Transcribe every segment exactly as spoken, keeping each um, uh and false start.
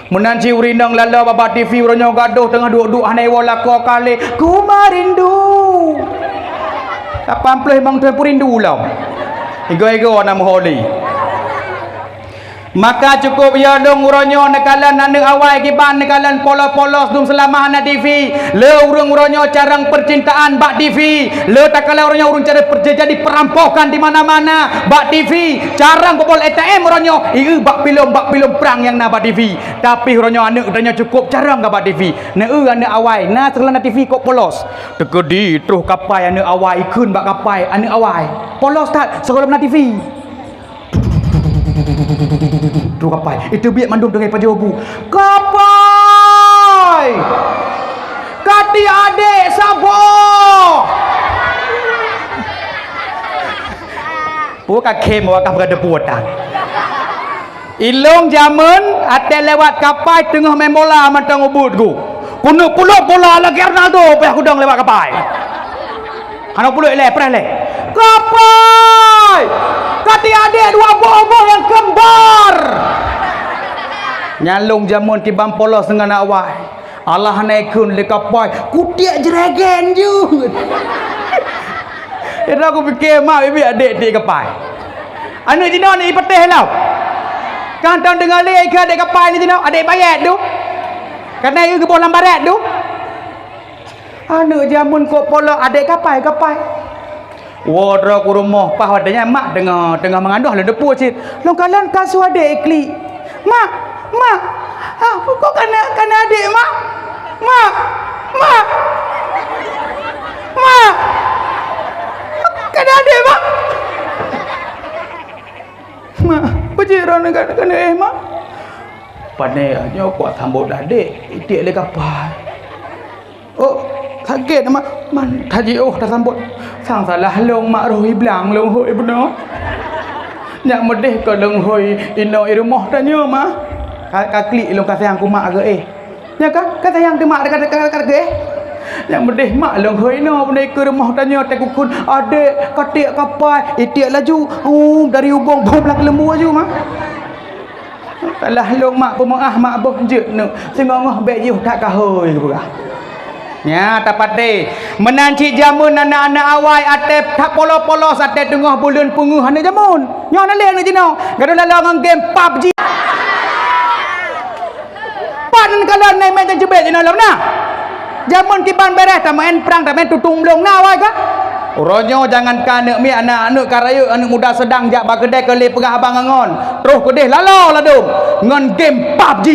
Meunan cit ureueng inong laloe bak TV uroe nyoe gadoh teungoh duek-duek hana iwoe lakoe kalé, "Ku merindu." Lapan ploh limong thon peurindu lom. Igoe-igoe na meuholi. Maka cukup ya dong uroe nyoe neukalon aneuk awai kiban neukalon polos-polos dum seulama hana TV. Le ureueng uroe nyoe carong percintaan bak TV. Le takalon uroe nyoe ureueng cara terjadi perampokan di mana-mana bak TV. Carong peubuet ATM uroe nyoe, ieu bak filem, bak filem prang nyang na bak TV. Tapi uroe nyoe aneuk tanyoe cukup carong ka bak TV. Neu aneuk awai, na sekolah na TV kok polos. Teukeudi troh kapai aneuk awai, ikheun bak kapai aneuk awai. Polos that sekolah na TV. Troh kapai, itu biet mandum dengan pajoh bu. "Kapai! Kati adek saboh!" Pue ka khem wakaf ka deupue tan. Ilong jameun até lewat kapai teungoh main bola mantong ubit gu. Keuneuk pulot bola lagèe Ronaldo payah kudong lewat kapai. Hana pulot lé, preh lé. "Kapai! Kati adek dua boh-boh nyang kembar!" Nyan long jameun kiban polos ngon awai. Allah hana ikheun lé kapai, kutiek jregen jeuet. Ira kupike mak bibi adek tiek kapai. Aneuk jinoe ni ipeuteh lom. Kan tong deungoe lé ikheun adek kapai ni jinoe, adek bayet tu. Karena ieu geuboh lam barat tu. Aneuk jameun kok polos adek kapai-kapai. Woe droe ku rumoh, paih watèe nyan mak teungoh, teungoh meungadoh lôn deupue cit. Lôn kalon ka su adek iklik. "Mak, mak, ah, kok kana, kana adek, mak? Mak, mak, mak, kana adek, mak?" "Mak, peue jeuet droeneuh kana, kana éh, mak?" "Pane nyoe kuat sambot adek, itiek lé kapai." "Oh, sakét, mak. Man, tajiôh tasambot." "Sang salah lôn, mak, roh iblang lôn hôi bunoe. Nyak meudeh keu lôn hôi inoe i rumoh tanyoe, mak." Ka, ka klik lôn ka sayang keu mak geuh, eh. Nyan ka, ka sayang teuh mak dekat, dekat, dekat geuh, eh. Nyak meudeh mak lôn hôi inoe bunoe keu rumoh tanyoe, teuh kukheun adek, katiek kapai, itiek laju, uh, dari ubông boh blah keuleumbu laju, mak. Salah lôn mak, peumeu'ah mak boh jeuet neuk, singoh-ngoh bèk jiôh that ka hôi geupeugah. Nya tapatéh, meunan cit jameun aneuk-aneuk awai até that polo-polo saté teungoh buleuen peungeuh aneuk jameun. Nyoe na lé aneuk jinoe, gadôh laloe ngon game PUBG. Pat neukalon na meu'en nyang jeubet jinoe lom na. Jameun kiban bèrèh tameu'en prang, tameu'en tutong blong na awai ka. Uroe nyoe jangankan aneuk miet, aneuk-aneuk ka rayeuk, aneuk muda seudang jak bak keudè keu lé peugah haba ngon, troh keudeh laloe ladôm ngon game PUBG.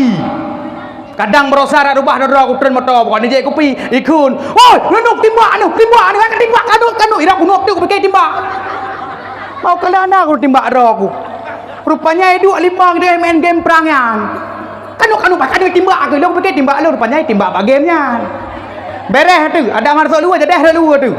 Kadang barosa rot rubah droe-droe kutreun moto, bukan jép kupi, ikheun, "Woi, nunuk timbak anu, timbak anu, timbak kanu, kanu, ira kunok tu kupike timbak." Mau keulah na ku timbak droe ku. Rupanya iduek limong deh main game prang nyan. Kanu, kanu, bah, kanu timbak aku, lôn pikir timbak lôn, rupanya timbak bak game nyan. Bèrèh tu, ada ngon rot luwa, jadeh rot luwa tu.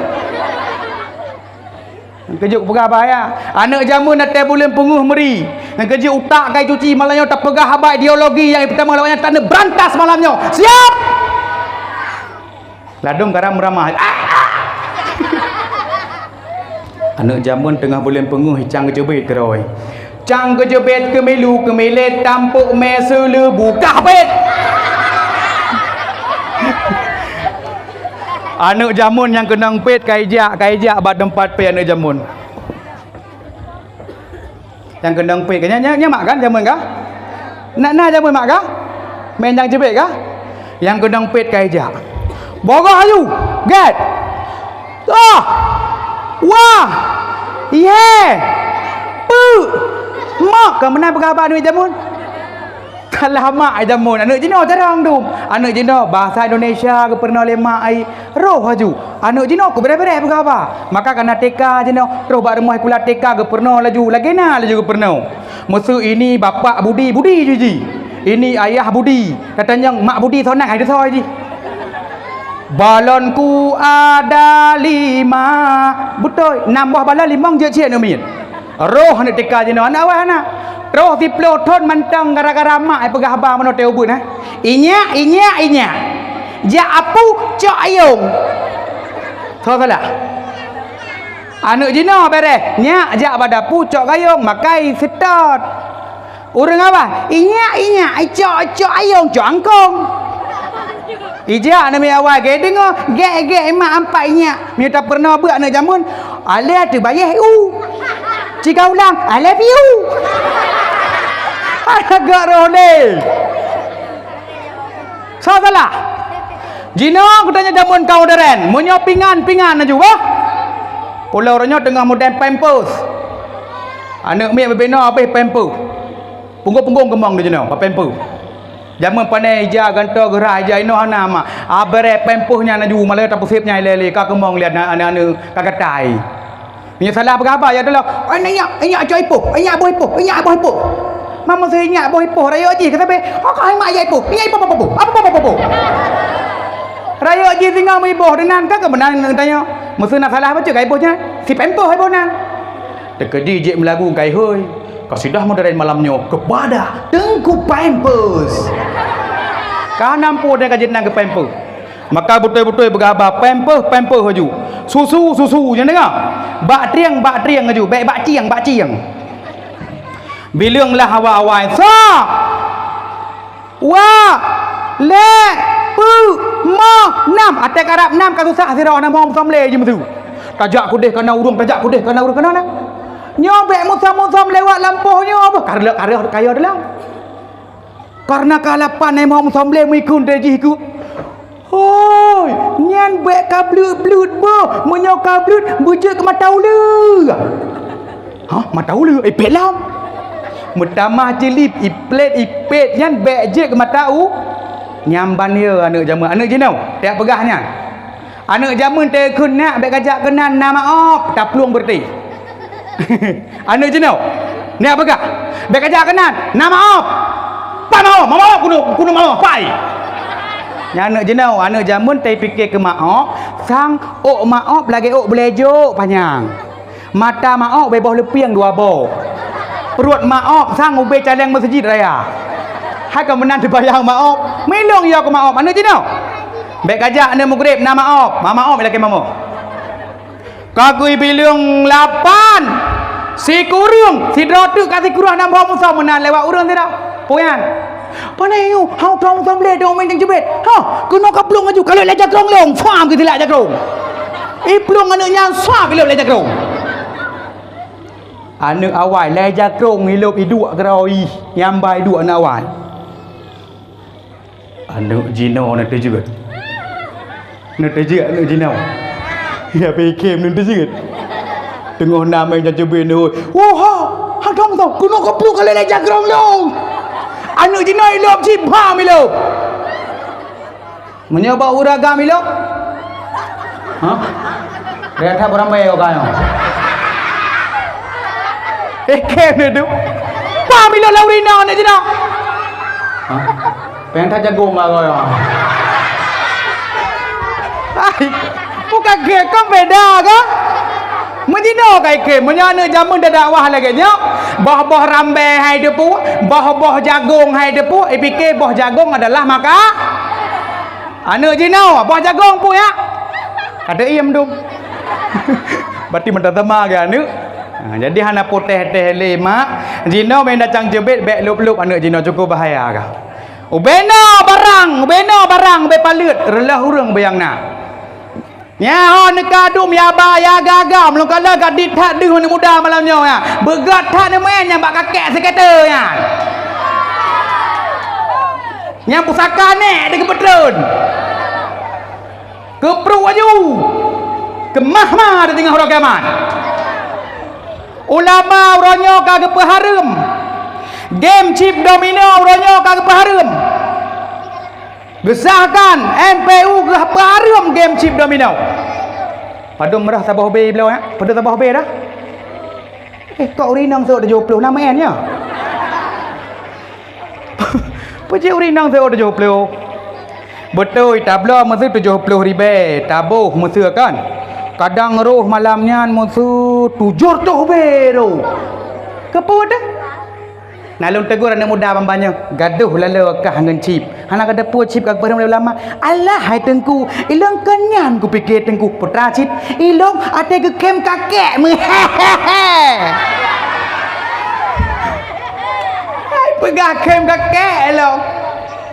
Keujeuet peugah bahaya. Aneuk jameun até buleuen peungeuh meuri. Nyang keujeuet utak kai cuci, malam nyoe tapeugah haba ideologi nyang pertama lawan nyang taneuk berantas malam nyoe. Siap! Ladôm garam ramah. Aneuk jameun teungoh buleuen peungeuh cang geujeubet keudroe. Cang geujeubet keumilu keumilet tampok mé seuleubu kah bet. Aneuk jameun nyang keunong pet ka ijak, ka ijak bak teumpat pet aneuk jameun. Nyang keunong pet ka, nya, nya, nya mak kan jameun ka? Na, na jameun mak ka? Main nyang jeubet ka? Nyang keunong pet ka ijak. Bogoh aju, get. Toh. Wah. Ye. Pu. Mak, ka meunan peugah bak aneuk jameun. Kalah mak ai jameun, aneuk jinoe jarang dum. Aneuk jinoe bahasa Indonesia geupeurunoe lé mak ai roh aju. Aneuk jinoe keu bèrèh-bèrèh peugah haba. Maka kana TK jinoe, troh bak rumoh sikula TK geupeurunoe laju, lagèe na laju geupeurunoe. Meuseu ini bapak Budi, Budi ju ji. Ini ayah Budi. Tatanyong mak Budi soe nan, hai soe ji. Balonku ada lima. Beutôi, nam boh balon limong jeuet cit aneuk miet. Roh aneuk TK jinoe, aneuk awai hana. Roh siplôh thon mantong gara-gara mak ai peugah haba meunoe teuh ubeut, ha. Inyak, inyak, inyak. Jak apu cok ayong. Soe salah? Aneuk jinoe bèrèh, nyak jak bak dapu cok gayong, makai seutôt. Ureuëng awai, "Inyak, inyak, icok, icok ayong, cok angkong." Ijak aneuk miet awai, geudeungoe, gek-gek mak ampat inyak. Meunyoe tapeurunoe beuet aneuk jameun, "Alèh teubayeh u." Cigau ulang, "I love you." Hana gak roh lé. Salah. Jinoe geutanyoe jameun ka modern. Meunyoe pingan, pingan laju bah. Pulo uroe nyoe teungoh modern pampers. Aneuk miet bubena habéh pampers. Punggong-punggong keumong di jinoe, bak pampers. Jameun pane ija gantoe geurah ija inoe hana ma. Abré pampers nyan laju malée tapeuséb nyan ilée-ilée ka keumong lé aneuk-aneuk ka gatai. Meunyoe salah peugah haba, ya Allah, "Oi, inyak, inyak cok ipoh, inyak boh ipoh, inyak boh ipoh." Mamu seuinyak boh ipoh, rayeuk jih keu sabe, "Ho ka hai mak ya ipoh, inyak ipoh, ipoh, ipoh, ipoh, ipoh, ipoh." Rayeuk jih singoh meuiboh, deunan ka keubeunang tanyoe. Meuseu na salah bacut ka iboh nyan, si pampers iboh nan. Teukeudi jeuet meulagu kai hôi, kasidah modern malam nyoe kepada Teungku Pampers. Ka nampu dan ka jeuet nan keu pampers. Maka beutôi-beutôi peugah haba, pampers, pampers laju. Susu, susu, nyan deungoe. Bak trieng, bak trieng laju. Bèk bak cieng, bak cieng. Bileueng lah awai-awai. Sa! Wa! Lé! Peu! Moh! Nam! Até karab nam ka susah sidroe, na moh meusom lé jimeusu. Tajak kudeh kana ureueng, tajak kudeh kana ureueng kana na. Nyoe bèk musom-musom lewat lampôh nyoe, boh kareuh, kareuh, kayô teulang. Kareuna ka lapan ai moh meusom lé meuikun teuh jih ku. Hôi, nyan bèk ka bleuet-bleuet boh, meunyoe ka bleuet beujeuet keu mata uleue. Hah, mata uleue? Ipét lom. Meutamah cilip, iplét, ipét nyan bèk jeuet keu mata u. Nyan ban ye aneuk jameun, aneuk jinoe, tajak peugah nyan. Aneuk jameun teukheun nak bèk kajak keunan na maob, taplueng beureuti. Aneuk jinoe, nak peugah, bèk kajak keunan na maob. Pai maob, maob keuneuk, keuneuk maob, pai. Nyan aneuk jinoe, aneuk jameun teupike keu maob, sang ôk maob lagèe ôk beulé jôk panyang. Mata maob beuboh leupieng dua boh. Pruet maob sang ubé caleng meuseujid raya. Hai ka meunan teubayang maob, meulong yo keu maob aneuk jinoe. Bèk kajak aneuk mugreb na maob, ma maob ilakèe mamoe. Ka geubileueng lapan, sikureueng, sidroe teuk ka sikuroh nam boh musoh meunan lewat ureueng sidroe. Peue nyan? Pane nyoe, hana teuh meusambleh dong meuntang jeubet. Ha, keunoe ka plueng laju, ka lheueh lé jakrong lom, fam geutilak jakrong. Iplueng aneuk nyan, sa geulop lé jakrong. Aneuk awai lé jakrong ilop iduek keudroe ih, nyang ba iduek aneuk awai. Aneuk jinoe na teujeuet. Neuteujeuet aneuk jinoe. Ya pike neuteujeuet. Teungoh na meujan jeubé neuhôi. Woe ha, hadong tau, keunoe ka plueng ka lheueh lé jakrong lom. Aneuk jinoe ilop cit bham ilop. Meunyoe bak ureueng agam ilop? Ha? Raya that beurambée ka nyoe. Eh, kém tu. Bham ilop lam ureueng inong aneuk jinoe. Ha? Péng that jagong ka nyoe. Ai, bukan kém, kan beda kan? Meujinoe ka ikém, meunyoe aneuk jameun tadakwah lagèe nyoe, boh-boh rambée hai teupeu, boh-boh jagong hai teupeu, ipike boh jagong adalah maka-, aneuk jinoe, boh jagong peue nyak? Ka teuiem dum. Berarti meuteusama geuh aneuk. Ha, jadi hana potéh-téh lé mak. Jinoe bèk dacang jeubet, bèk lop-lop aneuk jinoe, cukup bahaya ka. Ubé noe barang, ubé noe barang, ubé paleuet, reuloh ureueng ubé nyang na. Nyan ho neuka dum ya ba, ya gaga, meulungkala gadit that deuh aneuk muda malam nyoe nyan. Beugat that neumeu'en nyang bak kakek sikeute nyan. Nyang pusaka nèk dikeupeutrön. Keupruek laju. Keumah ma di teungoh uroe kiamat. Ulama uroe nyoe ka geupeuhareuem. Game chip domino uroe nyoe ka geupeuhareuem. Geusahkan M P U geupeuhareuem game chip domino. Padum rhah saboh bé bloe nyan? Padum saboh bé dah? Eh, kok ureueng inong seuôt tujoh ploh, na meu'en nyoe? Peue jeuet ureueng inong seuôt tujoh ploh? Beutôi, tabloe miseue tujoh ploh ribèe, taboh miseue kan? Kadang roh malam nyan miseue tujoh reutôh bé roh. Keupeue teuh? Na lôn teugor aneuk muda ban-ban nyoe, gadoh laloe kah ngon chip. Hana gata peue chip ka geupeureumeun lé ulama. Alah hai teungku, ilôn kon nyan kupike teungku putra chip. Ilôn até geukhém kakek meuhehe. Hai Peugah khém kakek lom.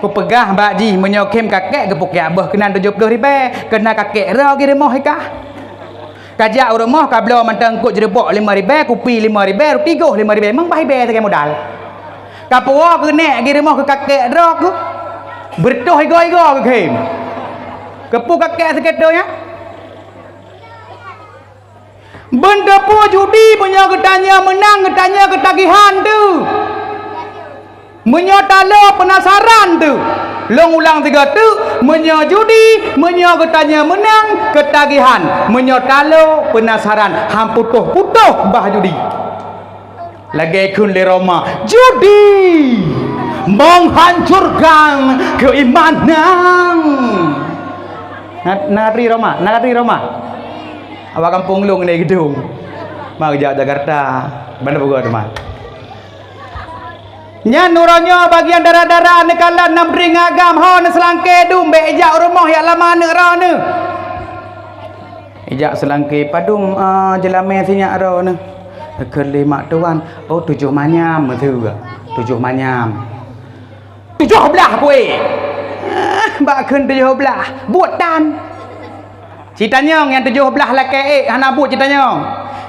Kupeugah bak jih, meunyoe khém kakek geupeukiak boh keunan tujoh ploh ribèe, keunan kakek ro geurumoh i kah. Kajak u rumoh kabloe mantong eungkôt jeureubok limong ribèe, kupi limong ribèe, ruti goh limong ribèe, memang bah ribèe sagai modal. Kapuwoe keuneuk geurumoh keu kakek droe keuh, beureutoh igoe-igoe keu khém. Keupeue kakek sikeudroe nyan? Beuneuteupeu judi, meunyoe geutanyoe meunang, geutanyoe keutagihan teuh. Meunyoe talo peunasaran teuh. Lôn ulang sigoe teuk, meunyoe judi, meunyoe geutanyoe meunang, keutagihan. Meunyoe talo peunasaran, han putôh-putôh bah judi. Lagèe kheun lé Roma, judi menghancurkan keimanan. Na, na ri Roma, na ri Roma. Awak gampông lôn ngon geudong. Ma geujak Jakarta. Banda peugah teuma. Nyan uroe nyoe bagian dara-dara neukalon nam dring agam ho neuseulangké dum bèk ijak u rumoh yak lama aneuk droeneuh. Ijak seulangké padum, ah, jeulamé sinyak droeneuh. Kheun lé mak tuan, oh, tujoh manyam meuteue. Tujoh manyam. Tujoh blah kueh. Ah, bak kheun tujoh blah. Buet tan. Citanyong nyang tujoh blah lakèe ék hana buet citanyong.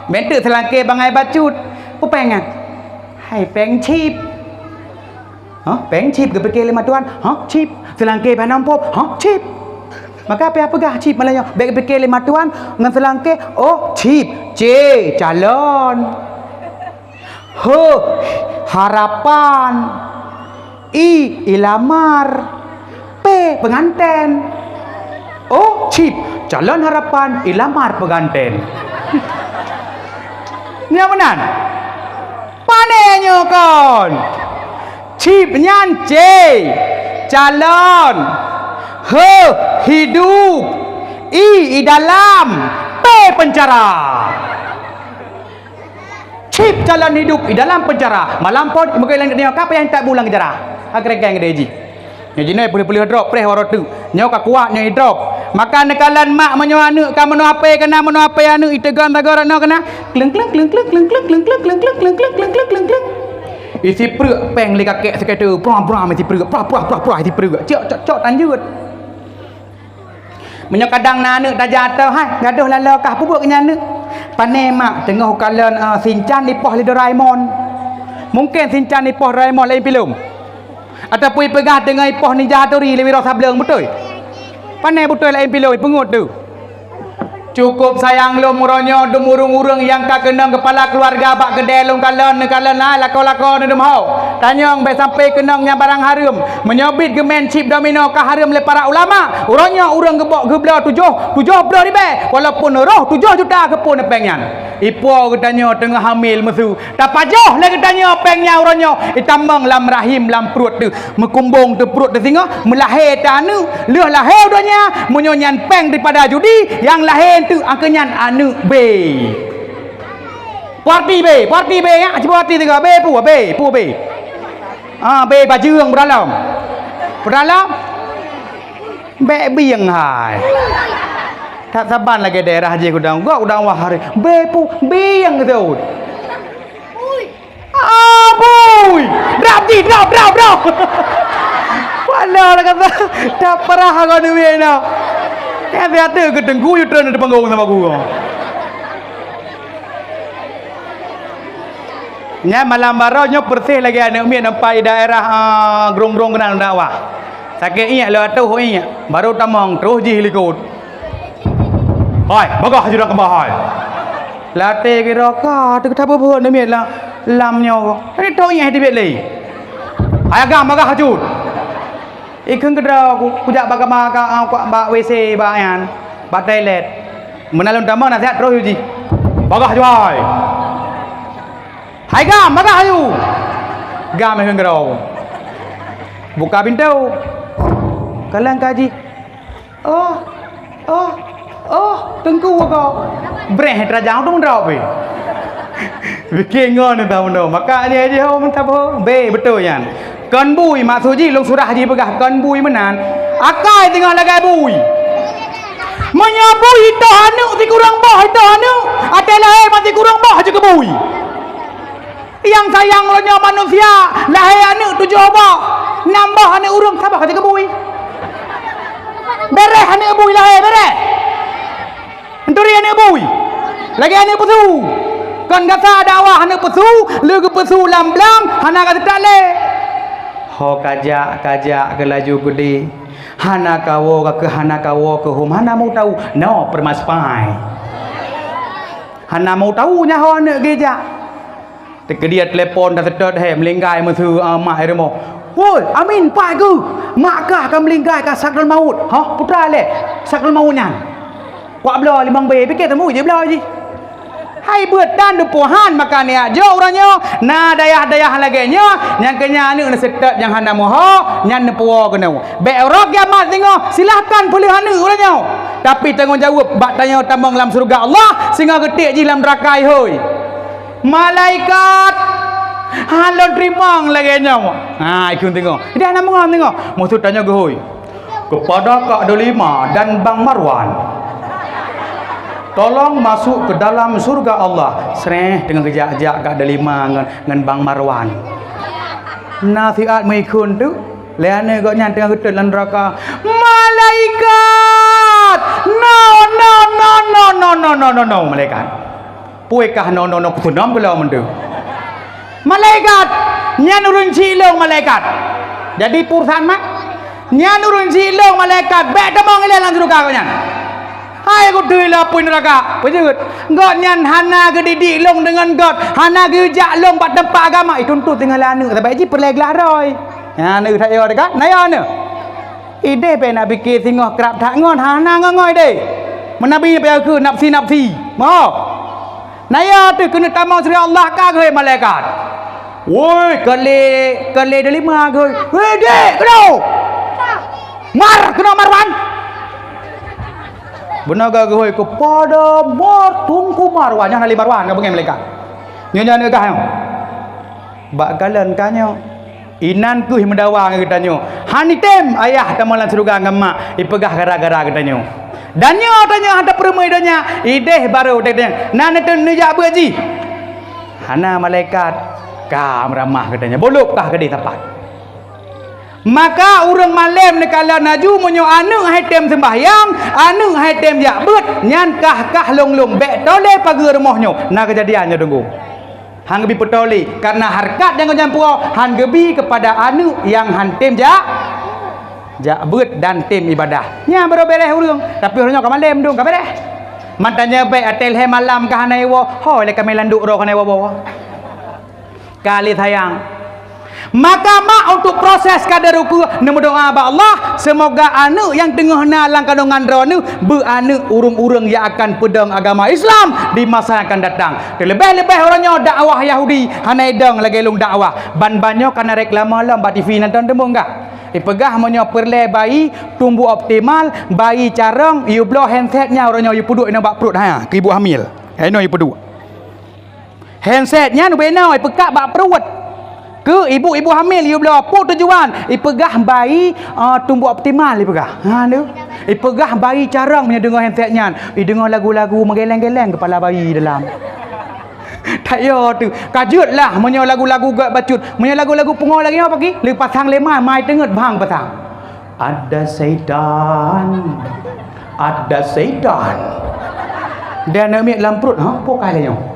Bentuk seulangké bangai bacut. Peue péng nyan? Hai péng chip. Hah? Péng chip geupike lé mak tuan? Hah? Chip. Seulangké bak na pop? Hah? Chip. Maka payah peugah chip malah nyoe. Bèk geupike lé mak tuan ngon seulangké, oh, chip. C, calon. H, harapan. I, ilamar. P, penganten. Oh, chip. Calon harapan, ilamar penganten. Nyan meunan. Pane nyoe kon? Chip nyan C, calon. H, hidup. I, i dalam. P, penjara. Chip calon hidup i dalam penjara. Malam phon meukeue lam dunia ka payah intat bulang penjara. Ka keureukeng geude jih. Nyoe jinoe peuleueh-peuleueh drop preh waroe teuk. Nyoe ka kuat nyoe idrop. Maka neukalon mak meunyoe aneuk ka meunoe ape keunan meunoe ape aneuk iteugon sagoe rot noe keunan. Kleng kleng kleng kleng kleng kleng kleng kleng kleng kleng kleng kleng kleng kleng kleng kleng. Isi pruet péng lé kakek sikeudroe, prah prah isi pruet, prah prah prah prah isi pruet. Cok cok cok tanjeuet. Meunyoe kadang na aneuk tajak ateuh, hai, gadôh laloe kah peubuet keu nyan aneuk. Pane mak teungoh kalon, eh, sinchan ipoh lé Doraemon. Mungken sinchan ipoh Doraemon laén pilom. Ataupun ipeugah teungoh ipoh Ninja Hattori lé Wiro Sableng, beutôi? Pane beutôi laén pilom ipeungeut tu. Cukup sayang lom uroe nyoe dum ureueng-ureueng nyang ka keunong keupala keuluwarga bak keudè lôn kalon neukalon hai lakoe-lakoe neudum ho. Tanyong bèk sampai keunong nyang barang hareuem. Meunyoe bit geumain chip domino ka hareuem lé para ulama, uroe nyoe ureueng geubok geubloe tujoh, tujoh ploh ribèe, walaupun roh tujoh juta keupeue péng nyan. Ipo geutanyoe teungoh hamil meusu, tapajoh lé geutanyoe péng nyan uroe nyoe, itamong lam rahim lam pruet teuh, meukumbong teuh pruet teuh singoh, meulahé teuh aneuk, lheueh lahé u donya, meunyoe nyan péng daripada judi, nyang lahé teuh angkeu nyan aneuk B. Parti B, parti B, ya, cuba parti tiga B, pu B, pu B. Ah, B bajeueng beuralom. Beuralom. Bèk bieng hai. That saban lagèe daerah jih udang gok udang wah hari. Be pu bieng tu. Abui. Drop jih, drop, drop, drop. Wala lah kata. Tak parah kau duit no. Kan biasa ke tengku you turun di panggung sama gua. Nyan malam baroe nyoe peureséh lagèe aneuk miet nampak di daerah, ah, Grong-grong keunan dakwah. Sakét iék lé ateuh iék, baru tamong troh jih likot. Hai, bagah jurang keumah hai. Latée kira ka teuka buet aneuk miet la-, lam nyoe. Tadi troh iék teubiet lé. Hai agam bagah cut. Ikheun keudroe ku, kujak bak kama ka, ah, ku bak W C bak nyan, bak toilet. Meunan lôn tamong nasihat troh jih. Bagah juai. Hai gam, bagah ayu. Gam ikheun keudroe. Buka pintoe. Kalon ka jih. Oh. Oh, oh, teungku ko. Breh terajang tu mendrop weh. Bikin ngon entah mendrop. Maka ni aja ho minta boh. Be betul nyan. Kon bui maksud jih lôn surah jih peugah kon bui meunan. Akai teungoh lagèe bui. Meunyoe bui itoh aneuk sikureueng boh itoh aneuk, até lahé mati kureueng boh je keu bui. Nyang sayang uroe nyoe manusia, lahé aneuk tujoh boh, nam boh aneuk ureueng, saboh ka jigeubui. Bereh aneuk bui lahé, bereh. Euturi aneuk bui. Lagèe aneuk peusu. Kon gata dakwah aneuk peusu, lé geupeusu lam blang, hana ka teutak lé. Ho kajak, kajak keu laju keudeh. Hana kawoe ka keu hana kawoe keu hom, hana meu tau. No, peumaspai. Hana meu tau nyaho aneuk geujak. Teukeudeh telepon, taseutôt, he, meulinggai meusu, ah, mak i rumoh. "Woi, Amin, pat keuh? Mak kah ka meulinggai, ka sakratul maut." "Hah, peue teuma lé sakratul maut nyan?" "Kuak bloe limong bée, pike teuma jih bloe jih." Hai beuet tan teupeue han maka neujak jok uroe nyoe. Na dayah-dayah lagèe nyoe, nyang keu nyan aneuk neuseutôt nyang hana meuho, nyan neupuwoe keunoe. Bèk uroe kiamat singoh, silahkan peuleueh aneuk uroe nyoe. Tapi tanggong jaweueb bak tanyoe tamong lam syeuruga Allah, singoh geutiek jih lam neuraka ihôi. "Malaikat, han lôn teurimong lagèe nyoe." Ha, ikheun teungoh. Dah na meungon teungoh. Maksud tanyoe geuhôi. "Kepada Kak Delima dan Bang Marwan. Tolong masuk ke dalam surga Allah." Sreh teungoh geujak-jak Kak Delima ngon, ngon Bang Marwan. Na siat meuikheun teuk, lé aneuk gobnyan teungoh geutot lam neuraka. "Malaikat! No, no, no, malaikat!" Peue kah no, no, no, keupeunam keu lom meunteu. "Malaikat, nyan ureueng chik lôn malaikat." Jadi perusahaan mat. "Nyan ureueng chik lôn malaikat, bèk tamong ilèe lam syeuruga gobnyan." Hai kuteuk lé apui neuraka, peujeuet. "Gobnyan hana geudidik lôn deungon göt, hana geujak lôn bak teumpat agama." Ituntut teungoh lé aneuk, sabab jih peureulèe glah droe. Nyan aneuk that yo teuka, na yo aneuk. Ideh bèk na pike singoh krab that ngon, hana ngon-ngon ideh. Meunabi payah keu nafsi-nafsi. Mo. Na yo teuh keuneuk tamong syeuruga Allah ka geuhôi malaikat. Woi, keu lé, keu lé Delima geuhôi. "Weh, dek, keunoe! Mar, keunoe Marwan!" Beuna ka geuhôi keupada Mar, Teungku Marwan. Nyan hana lé Marwan ka beungèh malaikat. Nyoe nyan geuh nyoe. Bak kalon ka nyoe. Inan keuh meudawa ngon geutanyoe. Han item ayah tamong lam syeuruga ngon mak, ipeugah gara-gara geutanyoe. Dan nyoe tanyoe han tapeurumoh donya, ideh barô geutanyoe. Na neuteuh neujak beuet jih. Hana malaikat ka meuramah geutanyoe. Bolop kah keudeh sapat. Maka ureueng malém neukalon laju meunyoe aneuk han item seumbahyang, aneuk han item jak beuet, nyan kah-kah lôn-lôn, bèk tolé pageue rumoh nyoe. Na keujadian nyoe teungku. Han geubi peutoe lé, kareuna hareukat nyang geuhnyan puwoe han geubi keupada aneuk nyang han tem jak, jak beuet dan tem ibadah. Nyan baru bèrèh ureueng, tapi uroe nyoe ka malém dong ka bèrèh. Mantanya bèk até lhèe malam ka hana iwoe, ho lé kamé landok droe ka hana iwoe-woe. Ka lé sayang. Maka mak untuk proses ka deuruku neumeudoa bak Allah, seumoga aneuk nyang teungoh na lam kandongan droeneuh beu aneuk ureueng-ureueng nyang akan peudong agama Islam di masa nyang akan datang. Teuleubeh-leubeh uroe nyoe dakwah Yahudi hana idong lagèe lôn dakwah. Ban-ban nyoe ka na reklame lom bak T V nonton teumeung ka. Ipeugah meunyoe peureulèe bayi tumbuh optimal, bayi carông, yue bloe handset nyan uroe nyoe yue peuduek inoe bak pruet ha, keu ibu hamil. Inoe yue peuduek. Handset nyan ubé inoe ipeukab bak pruet. Keu ibu-ibu hamil yue bloe peue tujuan? Ipeugah bayi, eh, tumbuh optimal ipeugah. Ha tu. Ipeugah bayi carông meunyoe deungoe handset nyan. Ideungoe lagu-lagu meugeleng-geleng keupala bayi dalam. That yo tu. Ka jeuet lah meunyoe lagu-lagu gèt bacut. Meunyoe lagu-lagu pungo lagèe nyoe pagi, lé pasang lé mai, mai teungeut bhang pasang. Ada setan. Ada setan. Dan aneuk miet lam pruet, ha, pokai lé nyoe.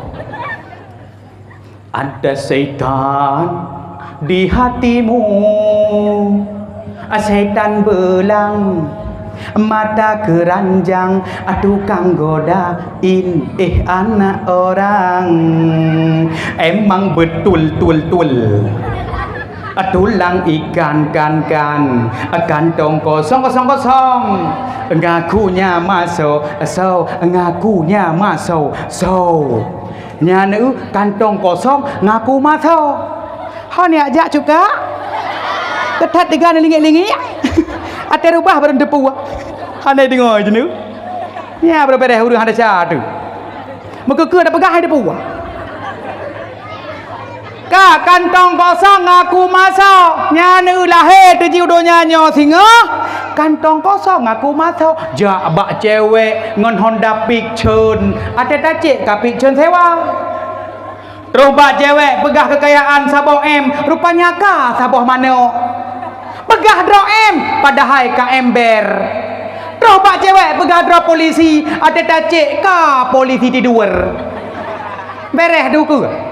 Ada setan di hatimu. Setan belang, mata keranjang, tukang godain, eh, anak orang. Emang betul, tul, tul. Tulang ikan, kan, kan, kantong kosong, kosong, kosong. Ngakunya maso, so, ngakunya maso, so. Nyan eu kantong kosong ngaku maso. Ho ni ajak cuka? Ketat tiga ni lingik-lingik. Até rubah barang teupeu. Hana deungoe jeuneuh. Nya beureh ureueng hana ca tu. Meukeukeu dak peugah hai teupeu. Ka kantong kosong ngaku maso, nyan eu lahé teuji u donya nyoe singoh. Kantong kosong ngaku maso, jak bak cewek ngon Honda Vixion, até tacek ka Vixion sewa. Troh bak cewek peugah keukayaan saboh M, rupanya ka saboh manok. Peugah droe M, padahai ka ember. Troh bak cewek peugah droe polisi, até tacek ka polisi tidur. Bereh duku.